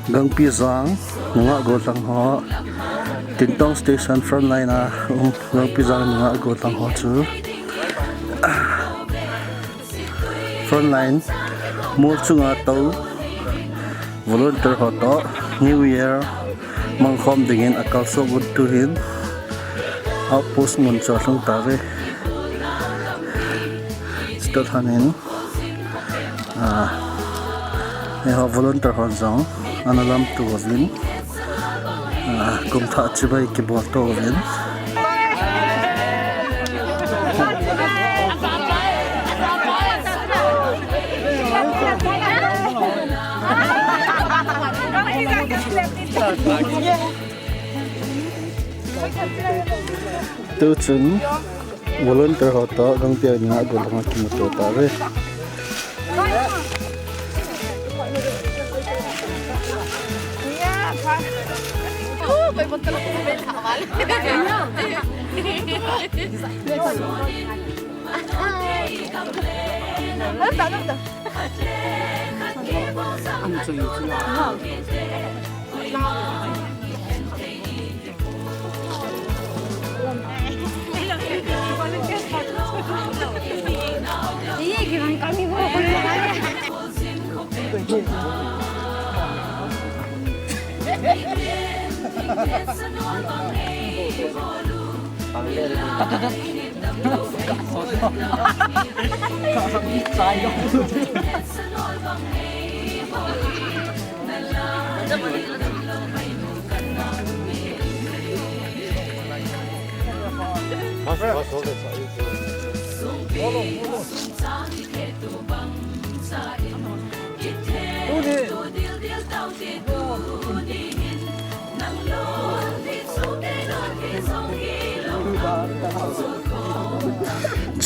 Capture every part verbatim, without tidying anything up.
Gangpijang nungah gollhang ho, Tintong Station frontline a um Gangpijang nungah gollhang ho chu frontline mol chunga tou volunteer ho toh New Year mangkhom dingin akalsong un tuhin outpost mun chu alhung tauve. Chutoh lhonin, ah, eiho volunteer hon jong ana lamto uvin, ah, kumthah chibai kibol to uvin. Tuchun volunteer ho toh Gangpijang nungah gollhang a kimuto tauve.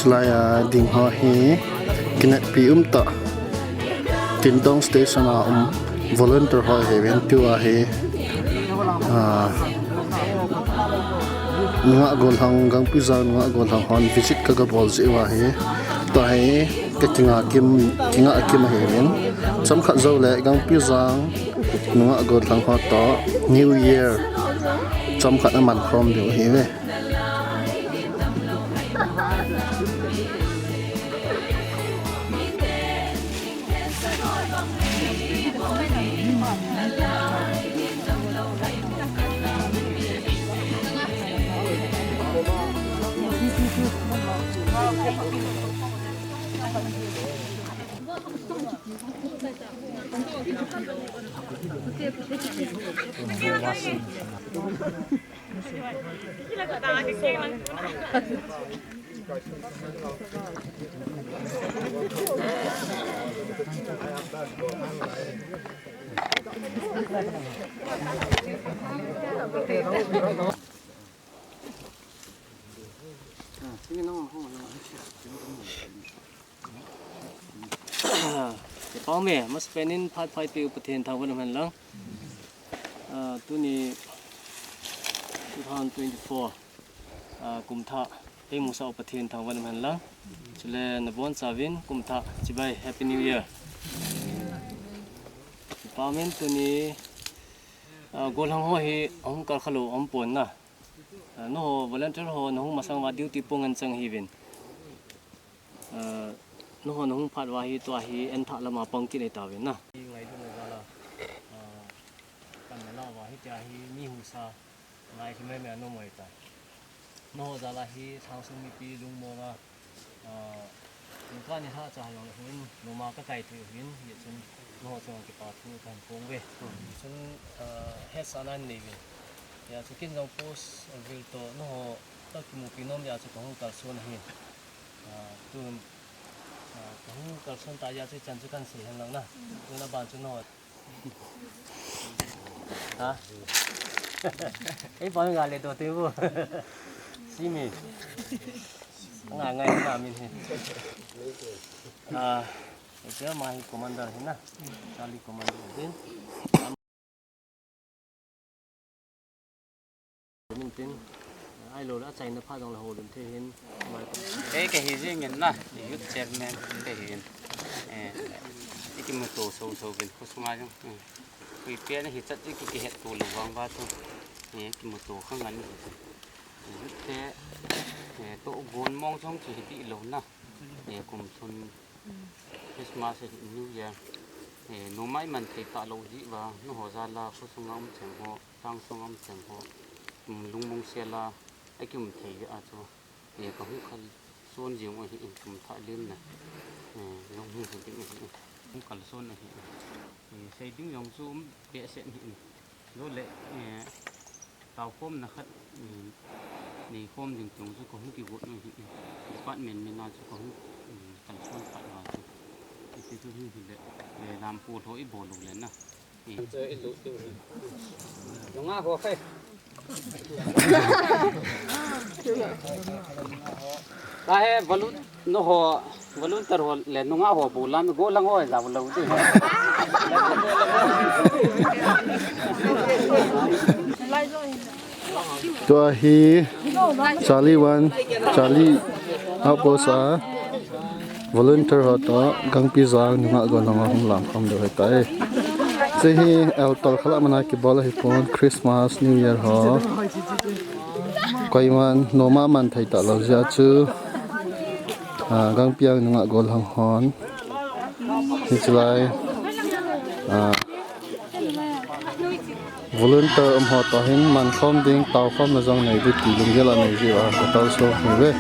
Chulai a ding ho hi kineppi umtah Tintong Station a um volunteer ho ahiuvin, tua hi, ah, nungah gollhang, Gangpijang nungah gollhang hon visit kaga bol jeh uva hi, tua hi ka kinga kim, kinga kim ahiuvin. Chomkhat joule Gangpijang nungah gollhang ho toh New Year chomkhat aman khom diu ahiuve. Kipah ume, masapen in phat pha eipeu Pathen thangvah in um hen lang. Ah, tuni two thousand twenty-four, ah, kumthah eimusah u Pathen thangvah in um hen lang. Chule nabonchauvin kumthah chibai, Happy New Year. Kipah ume, tuni, ah, gollhang ho hi ahung kalkha lou aumpon na. Ah, nangho volunteer ho nahung masang uva duty po ngen chang ahiuvin. Ah, nangho nahung phat uva hi tua hi enthah lama pang kit ahitauvin na. Ngailutna jal a, ah, panna lah uva hitia hi mi husa ngai hi maimai anom ahitai. Nangho jal a hi lhangsung mipi lungmong a, ah, jingkah nilhah cha jong le hung in, noma kakai thei u hin, hijeh chun nangho chunga kipa thu kahin phong uve. Chun, ah, hetsahna in nei uvin. Hijeh chun ken jong post vil toh nangho kakimupi nom jeh a chu kahung kalson ahi. Ah, tun, ah, kahung kalson tah jeh a chu hichan chu kahin sei hen lang na. Tun aban chu nangho. Ha? Ei, pa mi ga le to te bu. Simi. Nga ngai na min hi. Ah, eke ma hi commander hi na. Charlie commander din. Min tin, ai lo la chaina pha dong la ho dun the hin. Kei ka hi jing in na, youth chairman ka hi in. Eh, i kimuto so so bin ko sunga jong. Eh, kui pe na hi chat i ki, ki het to lo vang va to. Eh, kimuto khang an hi. Youth te, eh, to gon mong jong ki hi ti lo na. Eh, kum sun Christmas, eh, New Year. Eh, numei man thei ta lo ji va, nu ho za la, ko sunga um cheng ho. Tang sung am cheng ho, um, lungmong sela, a kium thei a chu, eh, ka hung kal son jing u ahi in kum tha lim na, eh, lung hung hung ding ahi in, hung kal son ahi in, eh, sei ding jong chu um behseh ahi in, lo le, eh, tao khom na khat, eh, nei khom ding chung chu ka hung kigot u ahi in, department min a chu ka hung, eh, kal son khat a chu, eh, ti chu hung hi le, eh, lam pu lo i bol lo le na. Nunga ho khai. Ka he volun-, no ho, volunteer ho le nunga ho bu lam go lang ho ja lo tu. Tua hi Charlie One, Charlie Outpost a volunteer ho toh Gangpijang nungah golhang a hung lam khom diu ahitai. Hiche hi eltol khat lah mana kibol ahi pon, Christmas, New Year ho. Koiman noma man thei ta lou jeh a chu, ah, Gangpijang nungah golhang hon. Hiche lai, ah, Volunteer um ho toh hin man khom ding, tao khom na jong nei ding ti lunggel a nei ji uva ka tao so ni ve.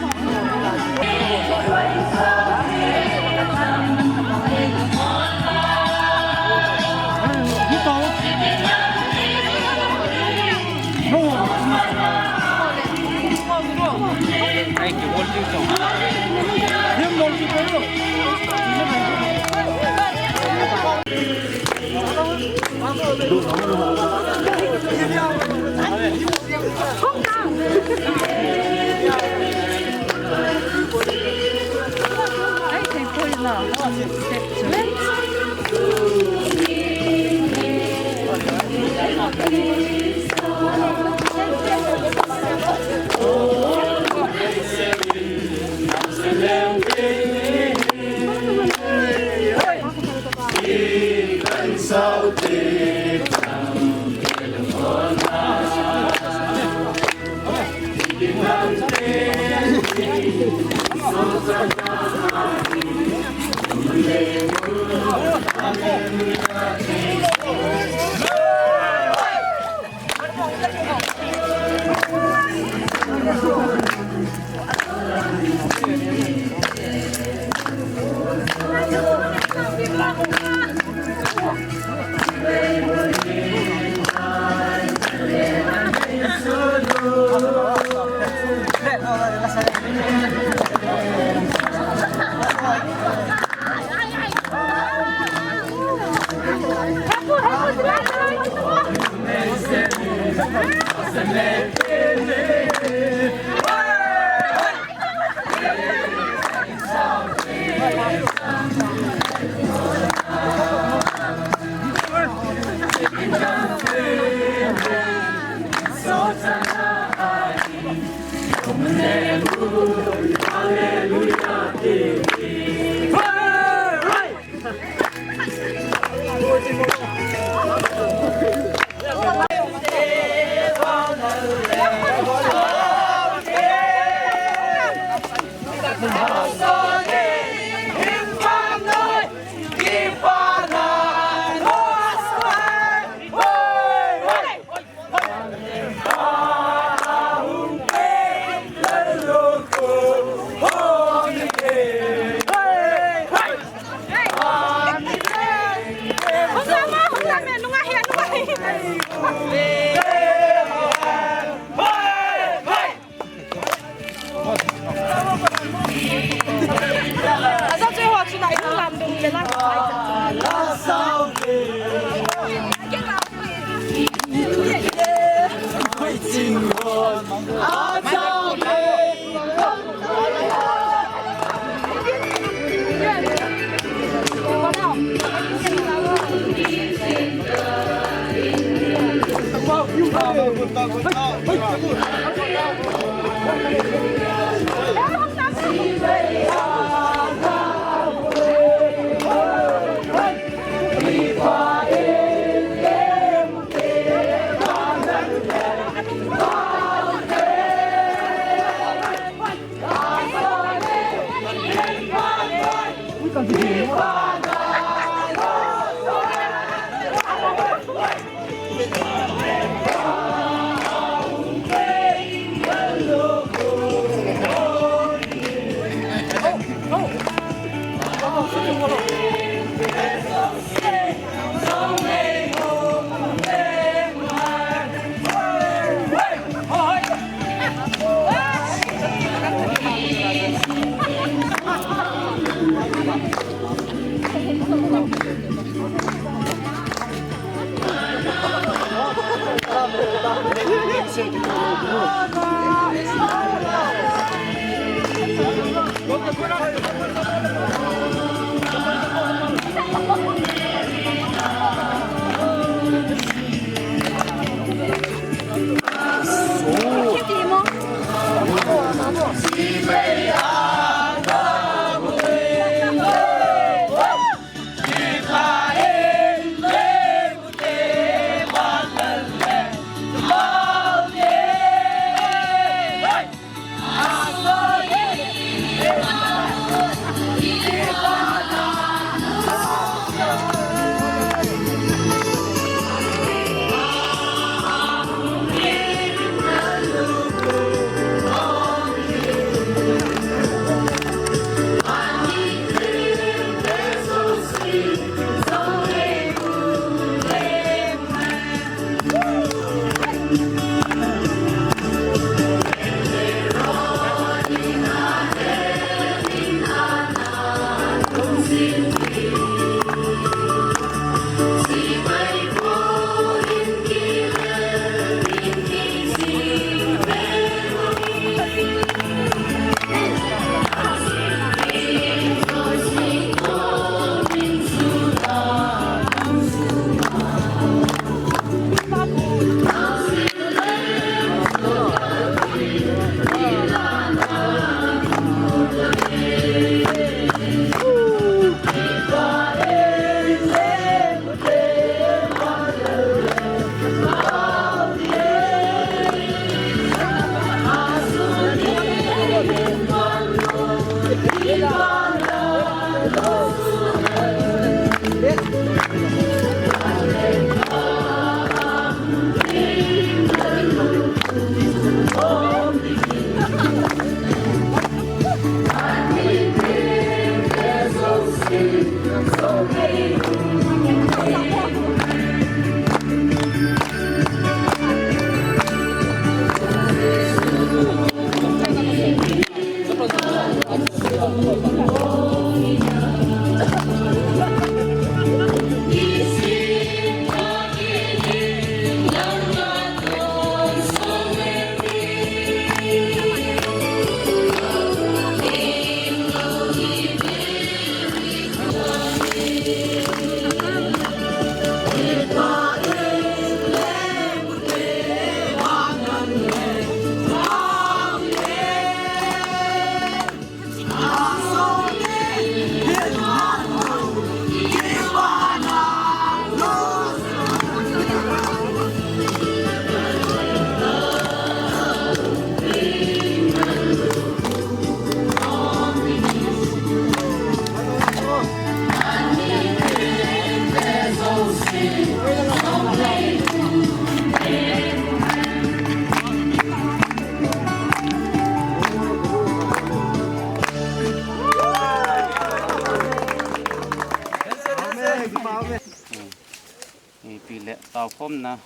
Eh, ipi le taokhomna,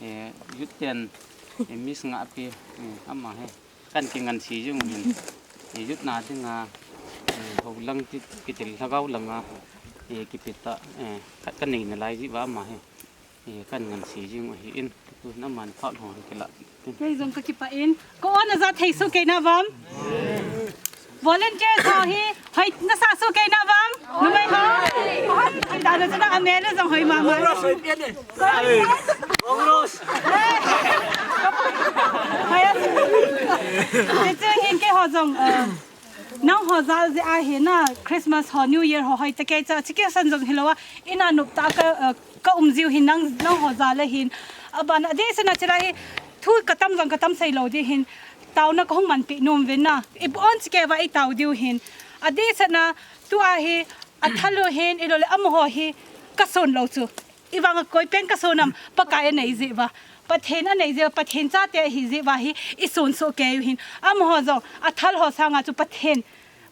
eh, youth ten, eh, Miss Ngahpi, eh, ama hi kan kingansi jing u hin, eh, youth na dinga, eh, houlang ki, kitil lhagao langa, eh, kipita, eh, khat kanei nalai jeh uva ama hi, eh, kan ngansi jing u ahin, tuhin aman phah lhon kila. Kei jong kakipah in, ka-on aja thei soh kei na vam. Volunteers ho hi, hoi nasa soh kei na vam. Numei ho. Hoi, da na chuna ame le jong hoi mama. Tichu hin keiho jong, uh, nangho jal jeh a hi na, Christmas ho, New Year ho, hoitah kei cha, chikei san jong hilou a, ina nop tah a ka, uh, ka um jiu hin nang, nangho jal a hin. Abana, adeh sena chilai hi, thu katam jong katam sei lou ding hin, taona kahung manpeh nom uvin na. Ibon chikei uva eitao diu hin. Adeh sena, tua hi, athal u hin, ilou le amaho hi, kason lou chu. Ivang a koi pen kason am, Pakai anei jeh uva. Pathen anei jeh uva, Pathen chate ahi jeh uva hi, ison soh kei u hin. Amaho jong, athal ho sanga chu Pathen.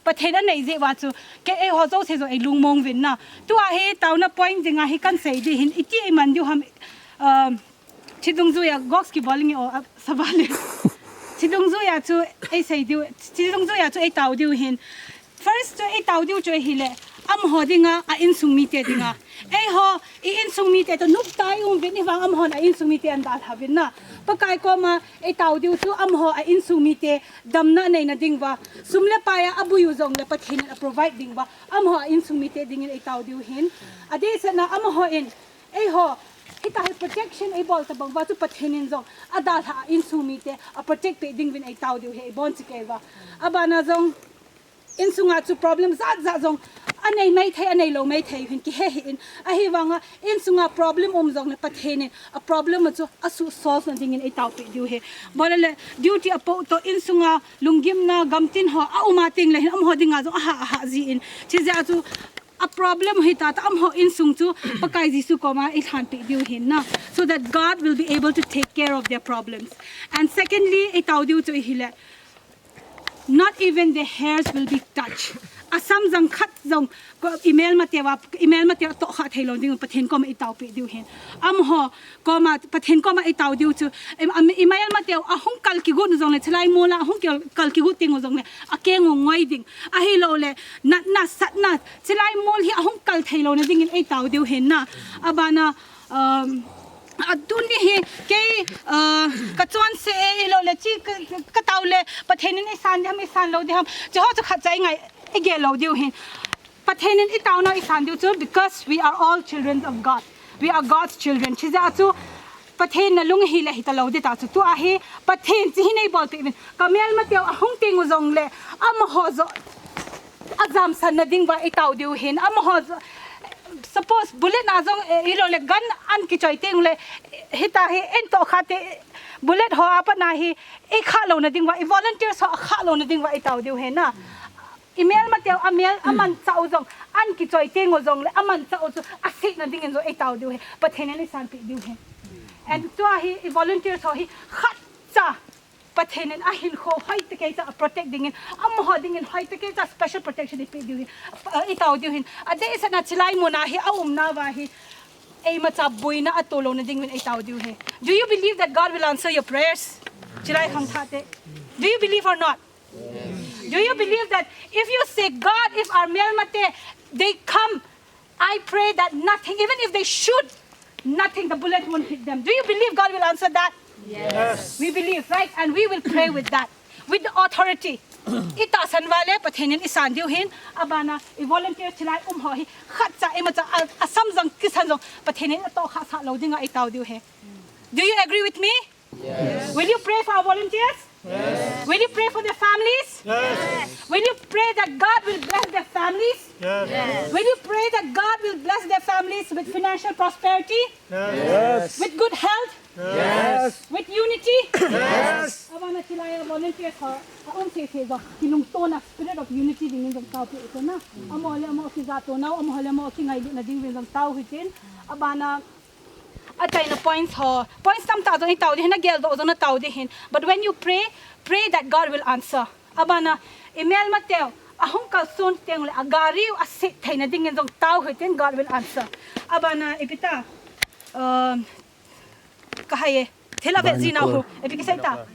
Pathen anei jeh uva chu, kei eiho jouse jong eilungmong uvin na. Tua hi, taona point dinga hi kahin sei ding hin, iti eiman diu ham, um, Thidungjuia, Gogs kibol nge o, a, savale. Thidungjuia chu eisei diu, Thidungjuia chu eitao diu hin. First chu eitao diu chu ahile, amaho dinga, a insung mite dinga. Eiho, i insung mite toh nop tah a i um uvin, ivang amahon a insung mite ahin dalha uvin na. Pakai koma eitao diu chu amaho a insung mite damna neina ding uva. Sum le pai a aboi u jongle Pathen in a provide ding uva. Amaho a insung mite dingin eitao diu hin. Adeh sena amaho in Eiho, hitia hi protection eibol tabang uva chu Pathen in jong adalha a insung mite a protect peh ding uvin eitao diu hi eibon chikei uva. Abana jong insunga chu problem jat jat jong anei maithei, anei lou maithei hin kihe hih in, ahivanga insunga problem um jongle Pathen in a problem chu asuh solve na dingin eitao peh diu hi. Bol le duty apoh toh insunga lunggimna gamtin ho a um a teng le hin amaho dinga jong aha aha ji in. Chijeh a chu a problem hi tah tah amaho insung chu Pakai Jesu koma eilhan peh diu hin na, so that God will be able to take care of their problems. And secondly, eitao diu chu ahile, not even their hairs will be touched. Asam jang khat jong ko i melmateu a, i melmateu a tohkha thei lou ding Pathen koma eitao peh diu hin. Amaho koma, Pathen koma eitao diu chu, em, am, i melmateu ahung kal kigot u jongle, chilai mol a ahung kal, kal kigot teng u jongle, akeng u ngoi ding. Ahilou le, natna, satna, chilai mol hi ahung kal thei lou na dingin eitao diu hin na. Abana, um, atuni hi, kei, uh, kachonse e, ahilou le, chi ka, ka, katao le, Pathen in eisan ding ham, eisan lou ding ham. Chiho chu khatcha i ngai, i gel lou diu hin. Pathen in eitao nau eisan diu chu, because we are all children of God. We are God's children. Chijeh a chu Pathen na lung hile hita lou ding tah chu. Tua hi Pathen chi hi nei bol peh uvin. Ka melmateu ahung teng u jongle amaho jong ajamsan na ding uva eitao diu hin. Amaho jong, suppose bullet na jong, eh, ilou le gun an kichoi teng le, hitia hi eitohkha te bullet ho a pat na hi eikhah lou na ding uva, i volunteers ho akhah lou na ding uva eitao diu hin na. I melmateu, a mel, amanchah u jong, an kichoi teng u jongle, amanchah u chu, asetna dingin jong eitao diu hi, Pathen in eisan peh diu hi. And tua hi, i volunteers ho hi, khatcha, Pathen in ahinkho, hoitah kei cha, a protect dingin, amaho dingin, hoitah kei cha, special protection eipeh diu hi, uh, eitao diu hin. Adeh sena chilai muna hi, a umna uva hi, eimacha boina ato lou na dingin eitao diu hi. Do you believe that God will answer your prayers? Chilai khangthah te. Do you believe or not? Do you believe that if you say, "God, if our melmate, they come, I pray that nothing, even if they shoot, nothing, the bullet won't hit them." Do you believe God will answer that? Yes. We believe, right? And we will pray with that, with the authority. Itahsan uva le, Pathen in eisan diu hin, abana, i volunteer chilai um ho hi, khatcha, imacha, a, asam jang, kisan jang, Pathen in atohkhah sah lou dinga eitao diu hi. Do you agree with me? Yes. Will you pray for our volunteers? Yes. Will you pray for their families? Yes. Will you pray that God will bless their families? Yes. Will you pray that God will bless their families with financial prosperity? Yes. With good health? Yes. With unity? Yes. Abana chilai a volunteers ho, a um sese jong, kilungtona spirit of unity dingin jong taopeh u hite na. Amaho le amaho kijahto nau, amaho le amaho kingailutna dingin jong tao u hite. Abana achaina points ho, points tamtah jong itao ding hin, nageldoh jong natao ding hin. But when you pray, pray that God will answer. Abana, i melmateu ahung kalson teng le, agari u aset theina dingin jong tao u hite, God will answer. Abana, ipi ta, um, kahai e, thil avet jing nau ho, ipi kisei ta.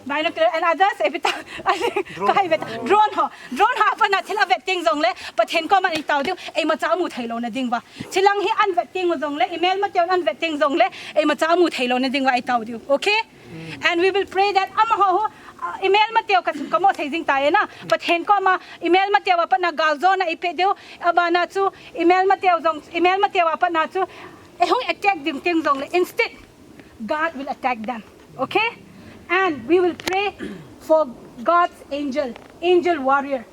Binocular and others, ipi ta, kahai vet, drone ho, drone ho, apatna thil avet teng jongle, Pathen koma itao diu, imacha amu thei lou na ding uva. Chilang hi an vet teng u jongle, i melmateu an vet teng jongle, imacha amu thei lou na ding uva itao diu. Okay? And we will pray that amaho ho, uh, i melmateu ka, kamo thei jing tai na, Pathen koma, i melmateu apatna galjona ipeh diu, abana chu, i melmateu jong, i melmateu apatna chu, eihung attack ding teng jongle, instead, God will attack them. Okay? And we will pray for God's angel, angel warrior,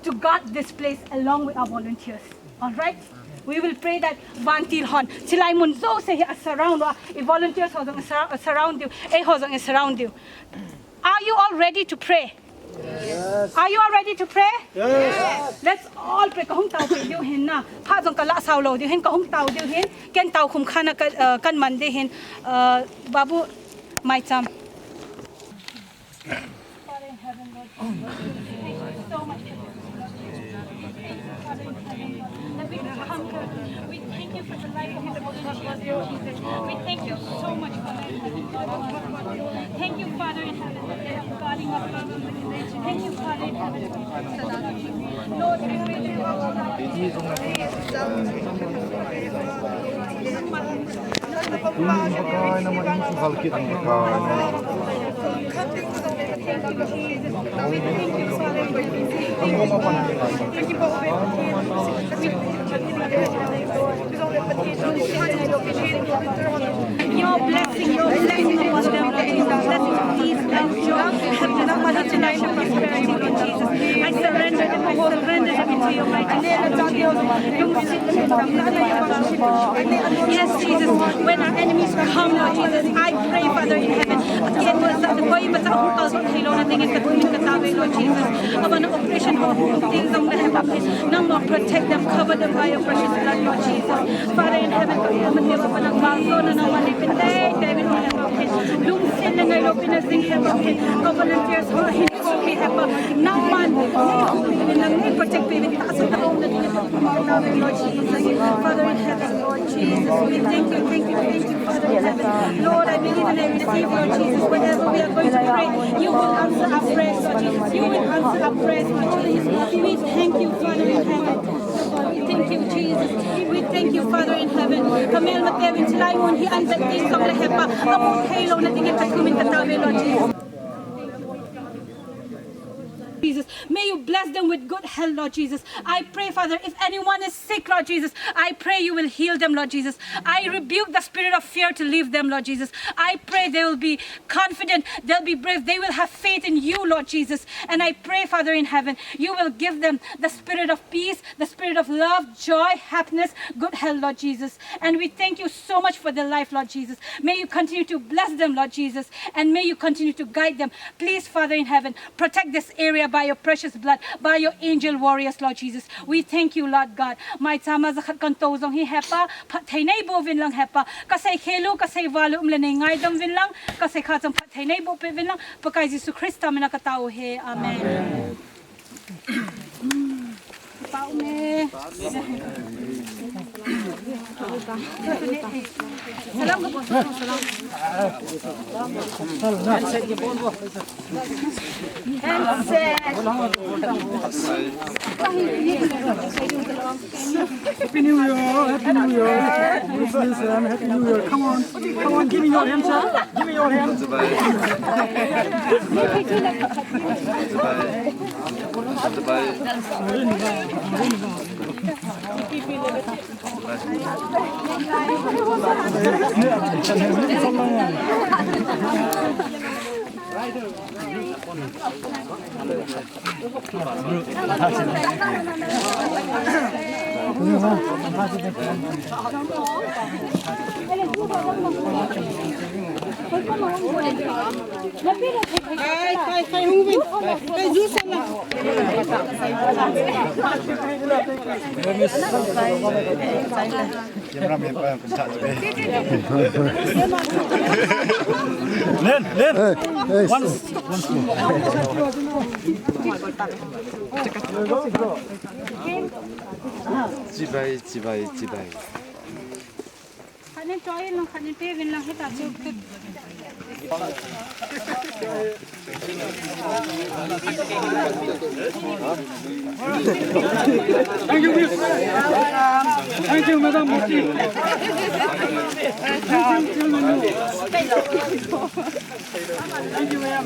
to guard this place along with our volunteers. All right? We will pray that vantil hon, chilai mun jouse hi a surround uva, i volunteers ho jong a sur-, a surround diu, eiho jong a surround diu. Are you all ready to pray? Yes. Are you all ready to pray? Yes. Let's all pray. Ka hung tao pe diu hin na. Phat jong ka la sao lou diu hin, ka hung tao diu hin. Ken tao khum khan a ka, uh, kan man diu hin. Uh, Babu, mai cham. Father in heaven, Lord Jesus, we thank you so much for this, Lord Jesus. We thank you, Father in heaven, Lord, that we can come here. We thank you for the life of the volunteers, Lord Jesus. We thank you so much, Father in heaven. Thank you, Father in heaven, that they are guarding us, Father. Thank you, Father in heaven, for your son, Lord Jesus. Lord, I pray that you will guide us. Your blessing, your blessing upon them, Lord Jesus. Blessing of peace, love, joy, happiness, Father, tonight, prosperity, Lord Jesus. I surrender them, I surrender them into your mighty hand, Lord Jesus. Yes, Jesus, when our enemies come, Lord Jesus, I pray, Father in heaven, again, Lord, that the way, but that who calls on Halo, nothing in the coming, the Lord Jesus. Upon the operation, Lord, things on the heaven, nangma protect them, cover them by your precious blood, Lord Jesus. Father in heaven, ka hei mati wa pa nangma, so na nangma ni pin dei, dei, we don't have a pin. Lungset le ngailou pin a jing have a pin. Ka volunteers ho hin kong mi have a, nangman, nang protect pe, we ta sa ta ong na, Lord Jesus. Father in heaven, Lord Jesus, we thank you, thank you, thank you, Father in heaven. Lord, I believe and I receive, Lord Jesus, wherever we are going to pray, you will answer our prayers, Lord Jesus. You will answer our prayers, Lord Jesus. We thank you, Father in heaven. We thank you, Jesus. We thank you, Father in heaven. Ka melmate uvin chilai mun hi an vet ding song le hepa, amu thei lou na dingin ka thumin ka tao ve, Lord Jesus. Jesus, may you bless them with good health, Lord Jesus. I pray, Father, if anyone is sick, Lord Jesus, I pray you will heal them, Lord Jesus. I rebuke the spirit of fear to leave them, Lord Jesus. I pray they will be confident, they'll be brave, they will have faith in you, Lord Jesus. And I pray, Father in heaven, you will give them the spirit of peace, the spirit of love, joy, happiness, good health, Lord Jesus. And we thank you so much for their life, Lord Jesus. May you continue to bless them, Lord Jesus, and may you continue to guide them. Please, Father in heaven, protect this area by your precious blood, by your angel warriors, Lord Jesus. We thank you, Lord God. Mai chama jakhat kan to jong hi hepa, phatthei nei boh uvin lang hepa. Ka sei khel u, ka sei val u, um le nei ngaidam uvin lang, ka sei kha jong phatthei nei boh peh uvin lang, Pakai Jesu Christa mina ka tao u ahi. Amen. Amen. Happy New Year, Happy New Year. Yes, yes, um, Happy New Year. Come on, come on, give me your hand, sir. Give me your hand. Kai, kai, kai, hung vin. Kai, juice la. Cameraman pa, kun cha. Len, Len. Hey, hey. Once, once more. Chibai, chibai, chibai. Khat nin choi in lang, khat nin pe uvin lang, hita chu. Thank you, miss. Thank you, Madam Mufti. Thank you, Chairman. Thank you, ma'am.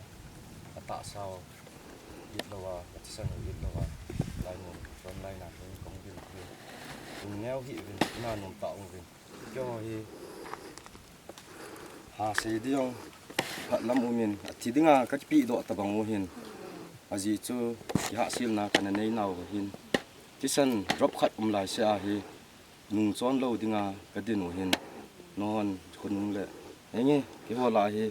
atahsau it lou a, athisan u it lou a, lai mun front line a hin kong bil uvin. Lungneo hih uvin, na nom tah uvin. Keiho hi, ha sei ding jong, phat lam umin, athi dinga kakipe doh tabang u hin. Ajeh chu, kihahselna kana nei nau hin. Thisan drop khat um lai seh a hi, nung chon lou dinga kadin u hin. Nahon khonung le. Henge, keiho lah a hi,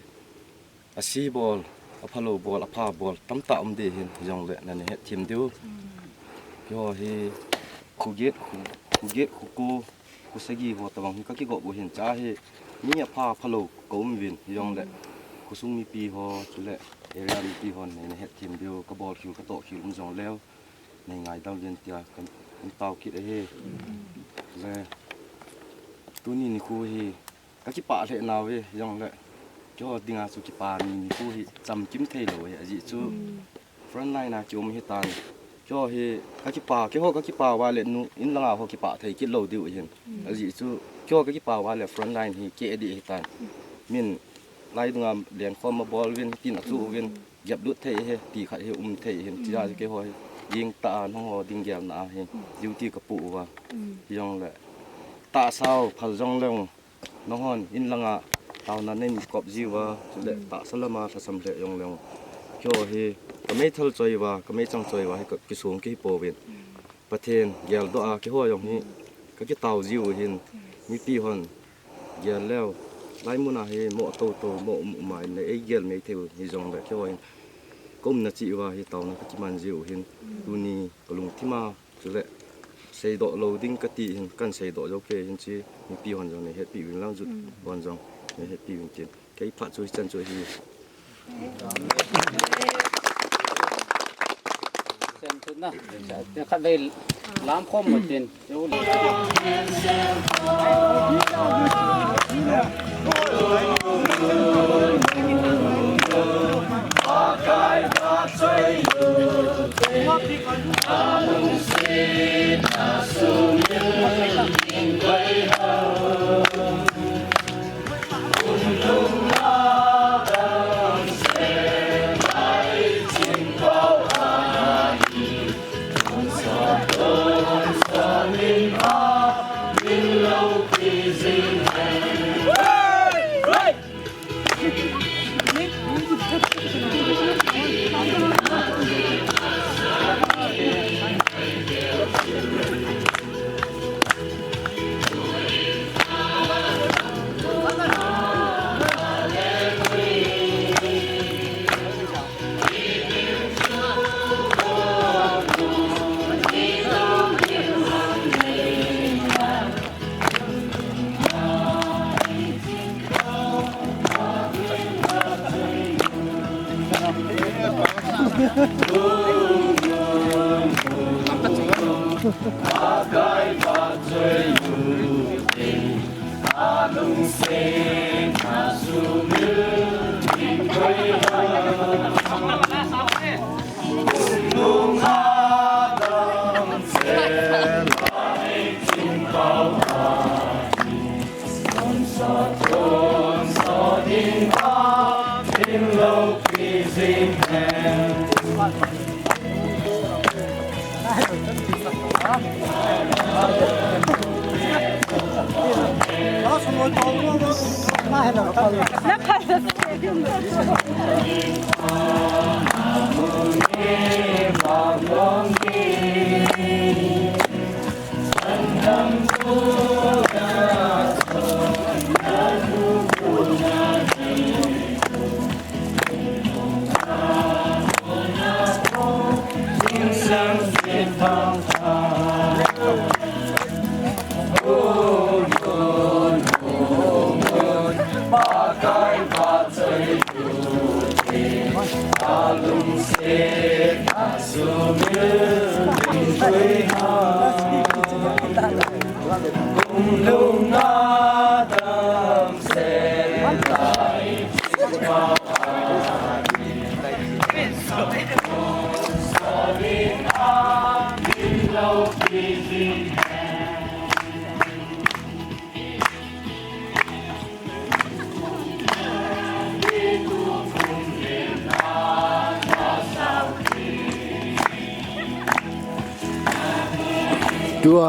ase bol, aphalou bol, apha bol, tamtah um ding hin, hijongle nana hetthem diu. Keiho hi, kho get, kho, kho get, kho ko, kho sagi ho tabang hi kakigop u hin, cha hi, mi apha, aphalou, ka um uvin, hijongle, khosung mipi ho, chule, area mipi hon, nana hetthem diu, kabol khel, katoh khel um jongleu, nei ngaidam uvin tia, kan, kan tao kit ahi. Le, tuni nikho hi, kakipah lheh nauve, hijongle, keiho dinga chu kipa ni nikho hi, chamkim thei lou ahi, ajeh chu, front line a kium hitan. Keiho hi, kakipa, keiho kakipa uva le nu, in langa ho kipah thei kit lou diu ahin. Ajeh chu, keiho kakipa uva le front line hi, keh ding ahitan. Min, lai dunga lenkhom abol uvin, tin achu uvin, geplut thei ahi, ti khat hi um thei ahin. Chijeh chu keiho hi, ding tah a, nangho ding gelna a hi, duty kapoh uva. Hijongle, tahsau, phal jongleng, nahon, in langa, taona nei kop jiuva, chule, tahsa lama, lhasam lheh jongleng. Keiho hi, kameithal choi uva, kameichang choi uva, hi ka, kisong kahi pouvin. Pathen, geldoh a, keiho jong hi, kakitao jiu hin, mipi hon, gel leu, lai muna hi, mo toutou, mo um um a, in le, eigel mei thei u, hijongle, keiho hin, kaumna cheh uva hi, taona kakiman jiu hin, tuni, kalungthim a, chule, seidoh lou ding kati hin, kan seidoh jou kei hin chi, mipi hon jong nei hetpi uvin lang jut, hon jong nei hetpi uvin tin. Kei phat chu hichan chu ahi. Chen chu na, khatvei lam khom mo tin. Tua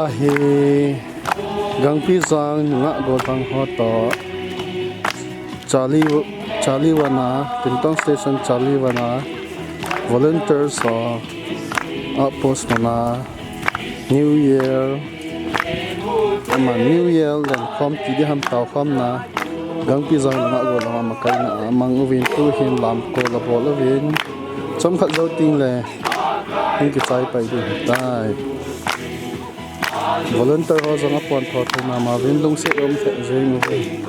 hi Gangpijang nungah gollhang ho toh Charlie, Charlie Vana, Pintong Station Charlie Vana, volunteers ho outpost mana New Year, ama New Year lenkhom ti diham taokhomna, Gangpijang nungah gollhang a makaina a mang uvin tuhin lamkol abol uvin, chomkhat jou tengle hung kichai pai ding ahitai. Volunteer ho jong apontho theina ma uvin lungset um lheh jeng uvin.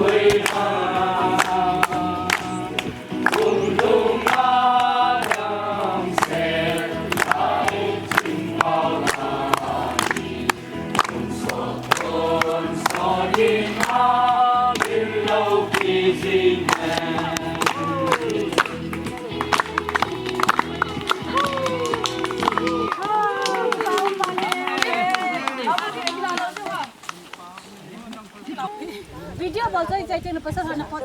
Video bol chai chai chai na paisa thana pot.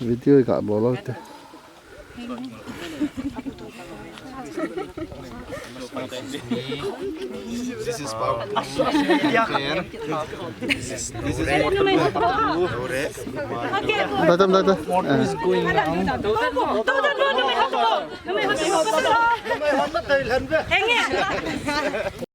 Video ka bol te. This is Pau. This is, this is what we do. Datam, datam. What is going on?